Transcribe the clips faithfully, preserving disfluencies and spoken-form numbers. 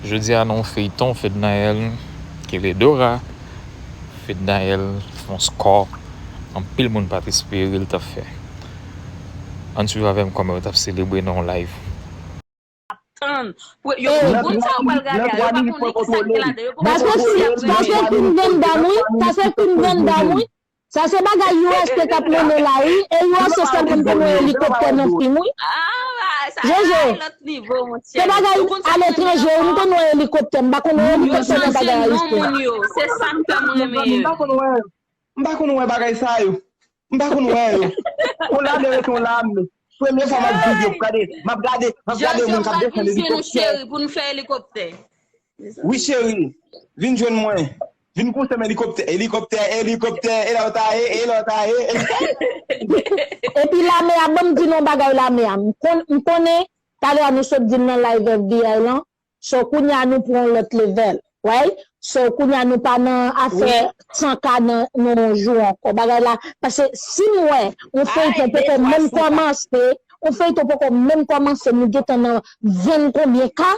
Jodi a nan yon feyton Fednaelle ki rele Dora, Fednaelle fè yon skò anpil moun pa t espere l t ap fè. Ann swiv avè m kòman yo t ap selebre nan yon live. Tann. Pou- Yo konprann sa yo pral gade a, yo pa konnen kisa ki ladan, yo pa Sa se konnen si y ap sa se renmen. Queen Van Damme, wi. Sa se Queen Van Damme, wi. Sa se bagay U S te k ap mennen la, wi. E U S se sèl moun konn wè elikoptè nan fim, wi. Ah, sa Jojo, a lòt nivo, monchè. Se bagay Ou konn sa mwen aletranje, wi, m konn wè elikoptè, m pa konn wè Yo elikoptè nan chanje bagay non ayisyen. Moun yo, se sa m fè m renmen. M pa konn wè, m pa konn wè bagay sa yo. M pa konn wè yo. Yon lame rete yon lame. Premye fwa m ap viv yo, gade, m ap gade, m ap gade Jojo moun k ap pral vin desann jwenn nou elikoptè. Cheri pou nou fè elikoptè. Wi cheri, vin jwenn mwen. Vin koute m elikoptè, elikoptè, elikoptè, e la w ta ye, e la w ta ye. Epi lame a, ban m di nou yon bagay lame a. M kon- m konnen, talè a nou sot di l nan live F B I lan, so kounye a nou pran yon lòt level. Right? So kounye a nou pa nan afè san K nan nan yon jou ankò. Bagay la, paske si m wè yon feyton poko menm kòmanse, yon feyton poko menm kòmanse, nou gentan nan venn konbyen K,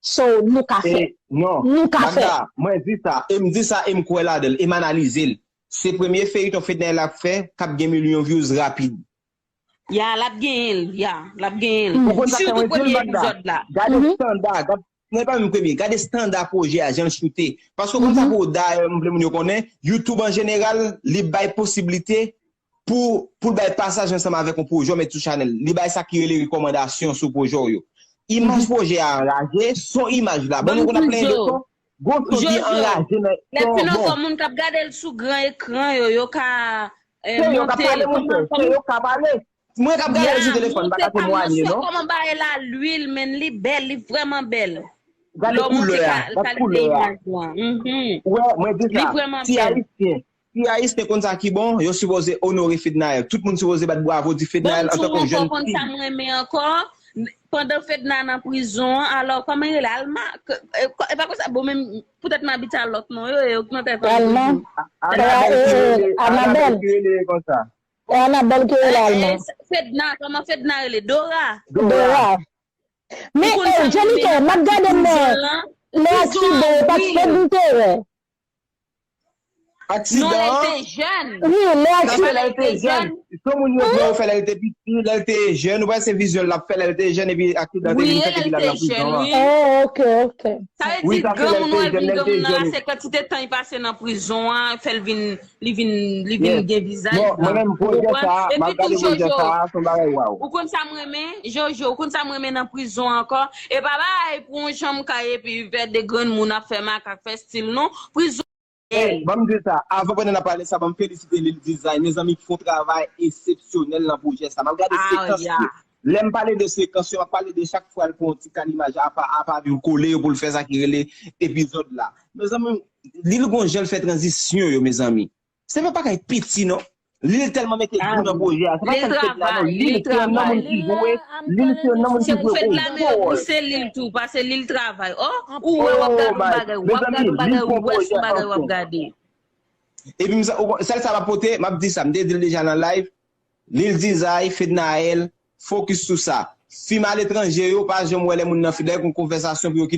so nou ka fè. E, non, Nou ka fè. Magda, mwen di sa, e m di sa, e m kwè ladan l, e m analize l. Se premye feyton Fednaelle ap fè, k ap gen milyon views rapid. Ya, l ap genyen l, ya, l ap genyen l. Ou konn sa k fè Sitou mwen di l, premye Magda? epizòd la. Gade standa, gad, non, e pa menm premye, gade standa pwojè a, jan l choute. Paske konn sa pou w, dayè, m vle moun yo konnen, YouTube an jeneral, li bay posiblite pou, pou l bay pasaj ansanm avèk yon pwojè, w met sou chanèl. Li bay sa ki rele rekòmandasyon sou pwojè w yo. Imaj pwojè a anraje, son imaj la. Bon, nou konn ap plenyen de son, gon son ki anraje, men Lè son fin bon. Ankò, moun k ap gade l sou gran ekran yo, yo ka eh, Se yo k ap monte pale, monchè, se yo k ap pale. Mwen k ap gade l sou telefòn, m pa ka temwanye, non. Kòman bagay la lwil, men li bèl, li vrèman bèl. Gade koulè a, gade koulè a. Mhm. Wè, mwen di Li sa, vrèman ti bèl. Ayisyen, ti Ayisyen konn sa ki bon, yo sipoze onore Fednaelle. Tout moun sipoze bat bravo di Fednaelle antanke yon jèn Konn fi. Sa m renmen ankò, pandan Fedna nan prizon an, alò, kòman li rele? Alma? K- eh, kò- E pa konsa, bon, men poutèt m abitye a lòt non yo, e yo nan tèt an Alma. prizon. Anabel ki rele, Anabel. Anabel ki rele konsa. E Anabel ki rele Alma. Eh, Fedna, kòman Fedna rele? Dora. Dora. Men, Ou konn eh, sa m Angelique, renmen m ap gade nan prizon an. Lè aksidan yo pa t fè m te wè. Non, lè l Aksidan te an, jèn. Wi, lè sa fè aksidan. lè l te jèn. Son moun yo di yo fè lè l te piti, lè l te jèn. Ou wè se vizyon l ap fè lè l te jèn, epi aksidan te Wi, vin e fèt, lè epi l l al te nan prizon jèn, an. wi. Oh, ok, ok. Sa vle Wi, di sa fè lè l granmoun te an, jèn, epi lè l te granmoun nan, jèn. se kantite tan li pase nan prizon an, fè l vin, li vin, li vin Yes. gen vizaj Non, mwen lan. menm, pwojè sa a, m ap gade pwojè sa a, se yon bagay waw. Ou konn sa m renmen, Jojo, ou konn sa m renmen nan prizon ankò? E pa bagay pou yon janm ka epi vè de granmoun ap fè makak, fè stil non. Prizon. Hey, ban m di sa, avan pandan n ap pale sa, ban m felisite Lil Design, mezanmi, ki fè yon travay eksepsyonèl nan pwojè sa. M ap gade sekans yo. Lè m pale de sekans yo, m ap pale de chak fwa l pran yon ti kanimaj apa, apa, epi l kole yo pou l fè sa ki rele epizòd la. Mezanmi, Lil gon jan l fè tranzisyon yo, mezanmi. Se pa bagay piti, non. Lil tèlman mete gou nan pwojè a. Se pa sèl Fedna, non. Lil se yon nan moun ki jwe. Lil se yon nan moun ki jwe yon wòl. Se Lil tou, paske Lil travay. Oh, ou wè w ap gade yon bagay, w ap gade yon bagay, ou wè se yon bagay w ap gade. Epi m sa- ou- sèl sa m ap pote, m ap di sa, m te di l deja nan live, Lil Dizay, Fednaelle, fokis sou sa. Fim aletranje yo, pa janm wè lè moun nan fidèl, gon konvèsasyon pou yo